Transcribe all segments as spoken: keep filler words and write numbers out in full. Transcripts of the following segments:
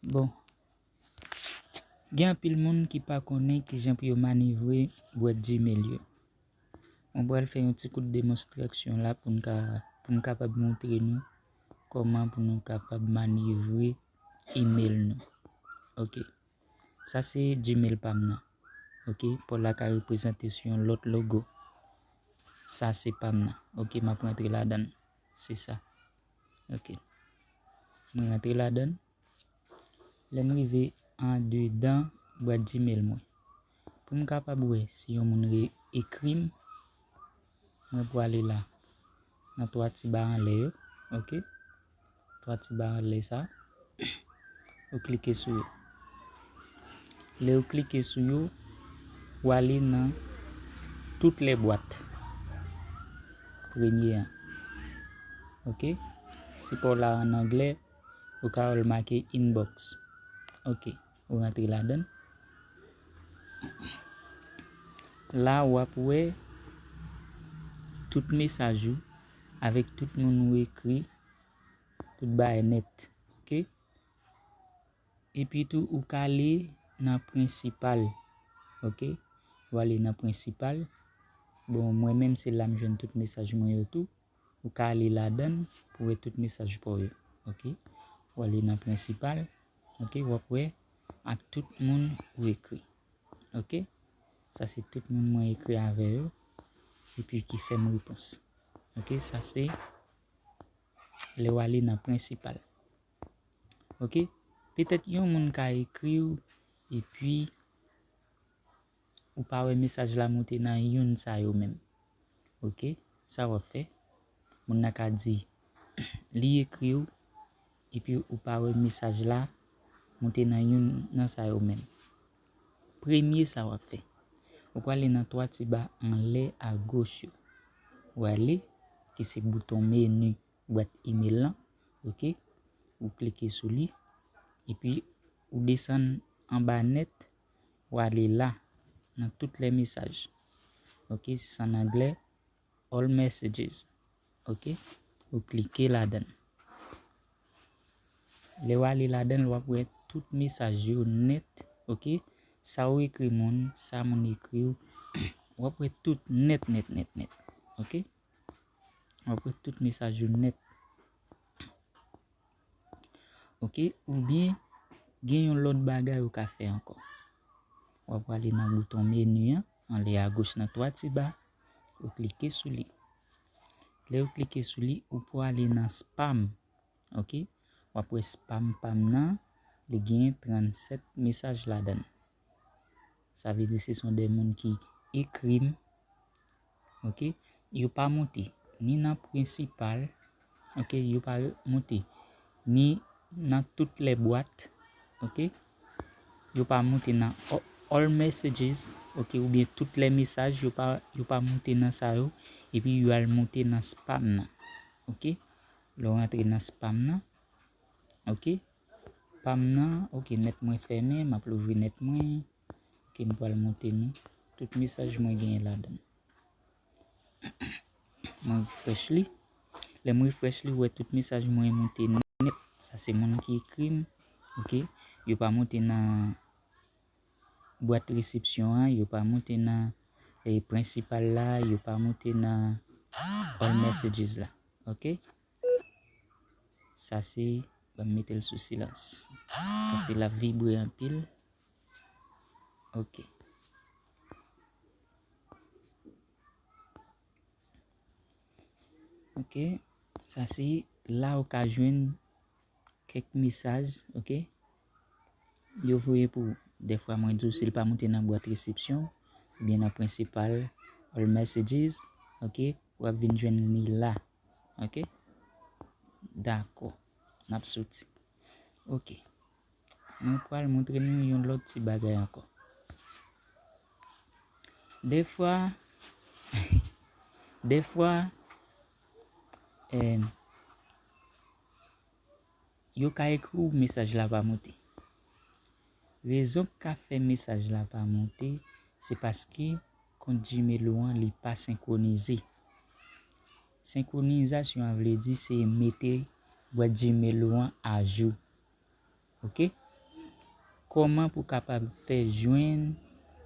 Bon, gen anpil moun ki pa konnen kijan pou yo manevre bwèt Gmail yo. Mwen pral fè yon ti kout demonstrasyon la pou n ka, pou m kapab montre nou kòman pou nou kapab manevre email nou. Ok. Sa se Gmail pa m nan. Ok. Pòl la ka reprezante sou yon lòt logo. Sa se pa m nan. Ok. M ap rantre ladan l. Se sa. Ok. Mwen rantre ladan l. Lè m rive andedan bwat Gmail mwen, pou m kapab wè si yon moun re-, ekri m, mwen pwale la, nan twa ti ba anlè yo, ok? Twa ti ba anlè sa, ou klike sou yo. Lè ou klike sou yo, ou ale nan toutes les boîtes. Premye an. Ok? Si pa w la an anglè, ou ka wè l make inbox. Ok, ou rantre ladan l. La, w ap wè tout mesaj ou avèk tout moun ou ekri, tout bagay nèt. Ok? Epi tou, ou ka ale nan prensipal. Ok? Ou ale nan prensipal. Bon, mwen menm, se la m jwenn tout mesaj mwen yo tou. Ou ka ale ladan l pou wè tout mesaj pa w yo. Ok? Ou ale nan prensipal. Ok? W ap wè ak tout moun ou ekri. Ok? Sa se tout moun mwen ekri avè yo. Epi ki fè m repons. Ok? Sa se lè w ale nan prensipal. Ok? Petèt yon moun ka ekri w, epi ou pa wè mesaj la moute nan youn sa yo menm. Ok? Sa w ap fè? Moun nan ka di, li ekri w, epi ou pa wè mesaj la moute nan youn nan sa yo menm. Premye sa w ap fè, ou prale nan twa ti ba anlè agoch yo. Ou ale, ki se bouton meni bwat email lan, ok? Ou klike sou li, epi ou desann anba nèt, ou ale la, nan tout lè mesaj. Ok, se sa an anglè, all messages. Ok? Ou klike ladan l. Lè w ale ladan l, w ap wè tout mesaj yo nèt. Ok? Sa ou ekri moun, sa moun ekri w, w ap wè tout nèt, nèt, nèt, nèt. Ok? W ap wè tout mesaj yo nèt. Ok? Oubyen, gen yon lòt bagay ou ka fè ankò. W ap prale nan bouton meni an, anlè agoch nan twa ti ba, ou klike sou li. Lè ou klike sou li, ou prale nan spam. Ok? W ap wè spam pa m nan, li gen trannsèt mesaj ladan l. Sa vle di se son de moun ki ekri m. Ok? Yo pa moute ni nan prensipal. Ok? Yo pa moute ni nan toutes les boîtes. Ok? Yo pa moute nan a-, all messages. Ok? Oubyen tout lè mesaj, yo pa, yo pa moute nan sa yo. Epi yo al moute nan spam nan. Ok? Lè w rantre nan spam nan. Ok? Spam nan, ok, nèt mwen fèmen, m ap louvri nèt mwen. Ok, m pral montre nou tout mesaj mwen genyen ladan l. Mwen refresh li. Lè m refresh li, ou wè tout mesaj mwen monte nèt. Sa se moun ki ekri m. Ok? Yo pa monte nan bwat resepsyon an, yo pa monte nan, eh, prensipal la, yo pa monte nan all messages la. Ok? Sa se, ban m mete l sou silans. Paske l ap vibre anpil. Ok. Ok. Sa se la ou ka jwenn kèk mesaj, ok? Yo voye pou ou. Dèfwa mwen di w si l pa monte nan bwat resepsyon, oubyen nan prensipal, all messages, ok? W ap vin jwenn li la. Ok? Dakò. N ap soti. Ok. Mwen pral montre nou yon lòt ti bagay ankò. Dèfwa, dèfwa, em, yo ka ekri w mesaj la pa monte. Rezon k ka fè mesaj la pa monte, se paske kont Gmail ou an, li pa senkwonize. Senkronizasyon an vle di se mete bwat Gmail ou an ajou. Ok? Kòman pou kapab fè jwenn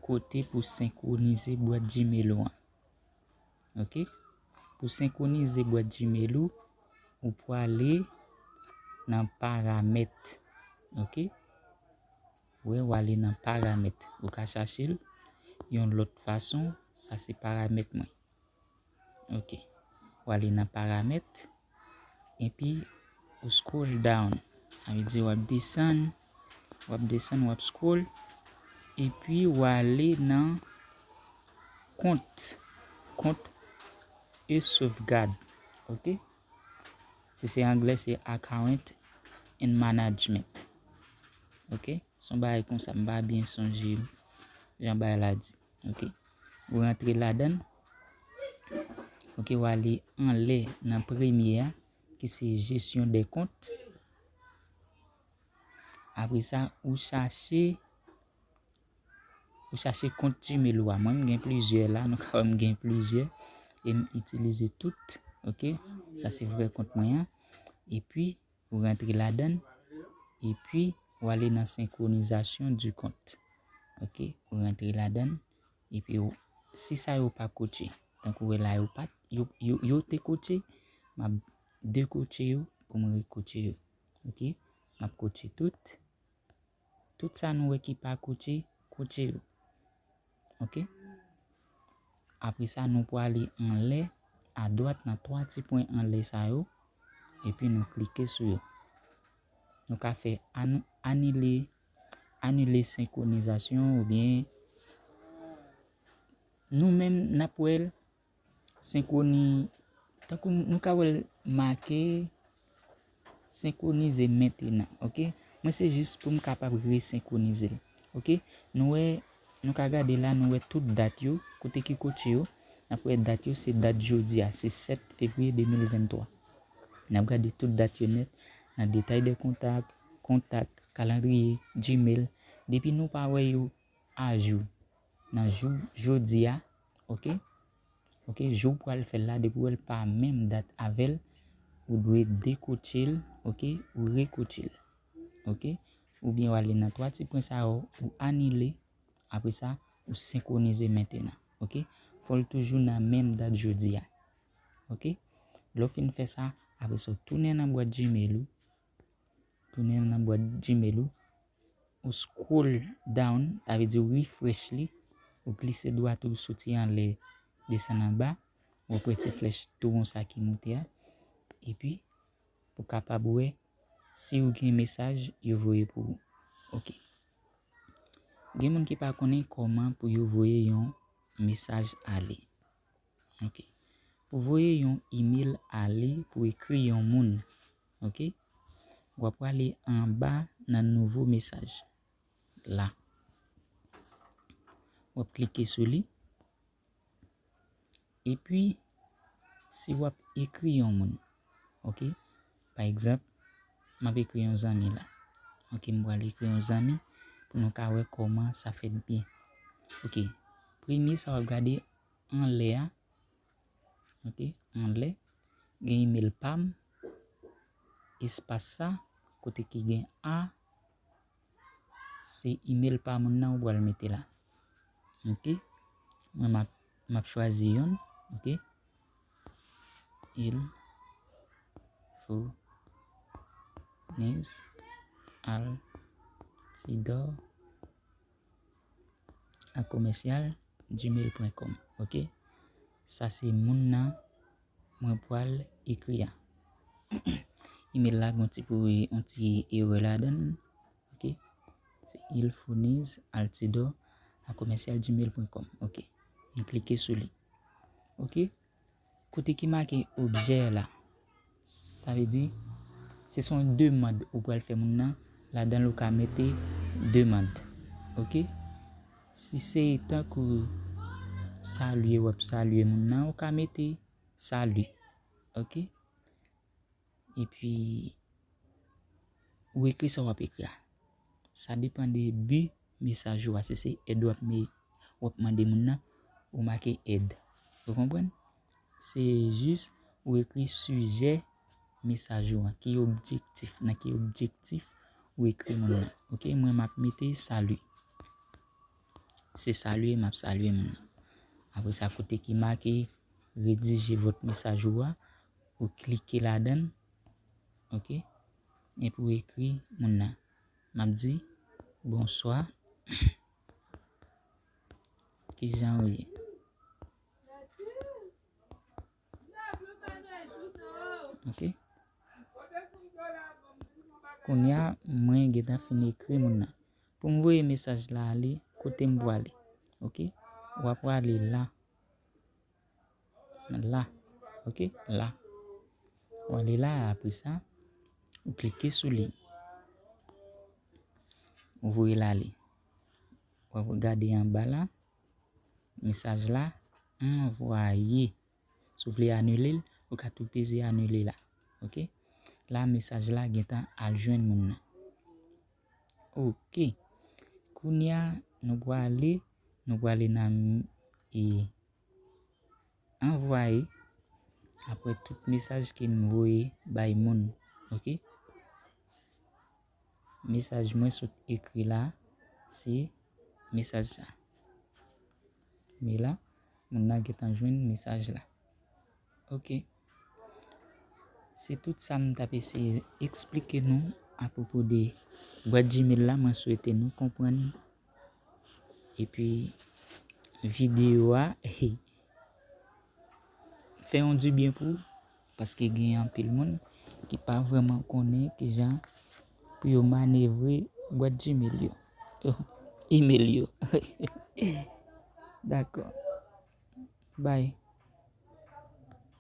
kote pou senkwonize bwat Gmail ou an? Ok. Pou senkwonize bwat Gmail ou, ou pwale nan paramèt. Ok. Wè, w ale nan paramèt. Ou ka chache l yon lòt fason. Sa se paramèt mwen. Ok. W ale nan paramèt. Epi ou scroll down. Sa vle di w ap desann, w ap desann, w ap scroll. Epi w ale nan kont, kont e sauvegarde. Ok. Si se anglè, se account and management. Ok. Se yon bagay konsa, m pa byen sonje jan bagay la di. Ok. Ou rantre ladan l. Ok, w ale anlè nan premye a, ki se gestion des comptes. Apre sa, ou chache, ou chache kont Gmail ou a. Mwen, m gen plizyè la, nou ka wè m gen plizyè. E m itilize tout. Ok. Sa se vrè kont mwen an. Epi, ou rantre ladan l, epi ou ale nan synchronisation du compte. Ok, ou rantre ladan l, epi ou, si sa yo pa kotche, tankou wè la yo pa, yo, yo, yo te kotche, m ap dekotche yo pou m rekotche yo. Ok, m ap kotche tout. Tout sa nou wè ki pa kotche, kotche yo. Ok. Apre sa, nou pwale anlè, adwat nan twa ti pwen anlè sa yo, epi nou klike sou yo. Nou ka fè anu-, anile, anile senkwonizasyon oubyen nou menm n ap wè l senkwoni-, tankou nou ka wè l make senkwonize mentenan, ok? Mwen se jis pou m kapab resenkwonize l, ok? Nou wè, nou ka gade la, nou wè tout dat yo, kote ki kotche yo, n ap wè dat yo, se dat jodi a, se sèt fevriye de mil venntwa. N ap gade tout dat yo nèt, nan detay de kontak, kontak, kalandriye, Gmail. Depi nou pa wè yo ajou nan jou jodi a, ok? Ok, jou w pral fè l la, depi w wè l pa menm dat avè l, ou dwe dekotche l, ok? Ou rekotche l, ok? Oubyen w ale nan twa ti pwen sa yo, ou anile, apre sa, ou senkwonize mentenan, ok? Fò l toujou nan menm dat jodi a, ok? Lè w fin fè sa, apre sa, w tounen nan bwat Gmail ou, tounen nan bwat Gmail ou, ou scroll down, sa vle di ou refresh li, ou glise dwat ou soti anlè, desann anba, ou ap wè ti flèch tou won sa ki moute a, epi ou kapab wè si ou gen mesaj yo voye pou ou. Ok. Gen moun ki pa konnen kòman pou yo voye yon mesaj ale. Ok. Pou voye yon email ale pou ekri yon moun, ok, w ap prale anba nan nouvo mesaj la. W ap klike sou li. Epi, si w ap ekri yon moun, ok, pa egzanp, m ap ekri yon zanmi la. Ok, m pral ekri yon zanmi pou nou ka wè kòman sa fèt byen. Ok, premye sa w ap gade anlè a, ok, anlè, gen email pa m, espas sa, kote ki gen a, se email pa moun nan ou pral mete la. Ok, mwen m ap, m ap chwazi youn, ok, il fourniz altidor a commercial gmail point com, ok? Sa se moun nan mwen pral ekri a. Email la gon ti pou, yon ti erè ladan l, ok? Se il fourniz altidor a commercial gmail point com, ok? M klike sou li, ok? Kote ki make objè la, sa vle di, se son demann ou pral fè moun nan, ladan l ou ka mete demann, ok? Si se tankou salye, w ap salye moun nan, ou ka mete salut, ok? Epi, ou ekri sa w ap ekri a. Sa depann de bi mesaj ou a. Si se èd w ap me-, w ap mande moun nan, ou make èd. Ou konprann? Se jis ou ekri sijè mesaj ou an. Ki objektif, nan ki objektif ou ekri moun nan. Ok, mwen m ap mete salut. Se salye m ap salye moun nan. Apre sa, kote ki make rédiger votre message ou a, ou klike ladan l, ok? Epi ou ekri moun nan. M ap di, bonswa. Kijan ou ye? Ok? Kounye a, mwen gentan fin ekri moun nan. Pou m voye mesaj la ale, kote m pwale? Ok? W ap prale la. La. Ok? La. W ale la, apre sa, ou klike sou li. Ou voye l ale. W ap gade anba la. Mesaj la anvwaye. Si w vle anile l, ou ka tou peze anile la. Ok? La, mesaj la gentan al jwenn moun nan. Ok. Kounye a, nou prale, nou prale nan, e, anvwaye. Apre tout mesaj ke m voye bay moun. Ok? Mesaj mwen sot ekri la, se mesaj sa. Men la, moun nan gentan jwenn mesaj la. Ok. Se tout sa m t ap eseye eksplike nou apwopo de bwat Gmail la. Mwen swete nou konprann. Epi, videyo a, fè yon dibyen pou ou, paske gen anpil moun ki pa vrèman konnen kijan pou yo manevre bwat Gmail yo. Email yo. Dakò. Bye.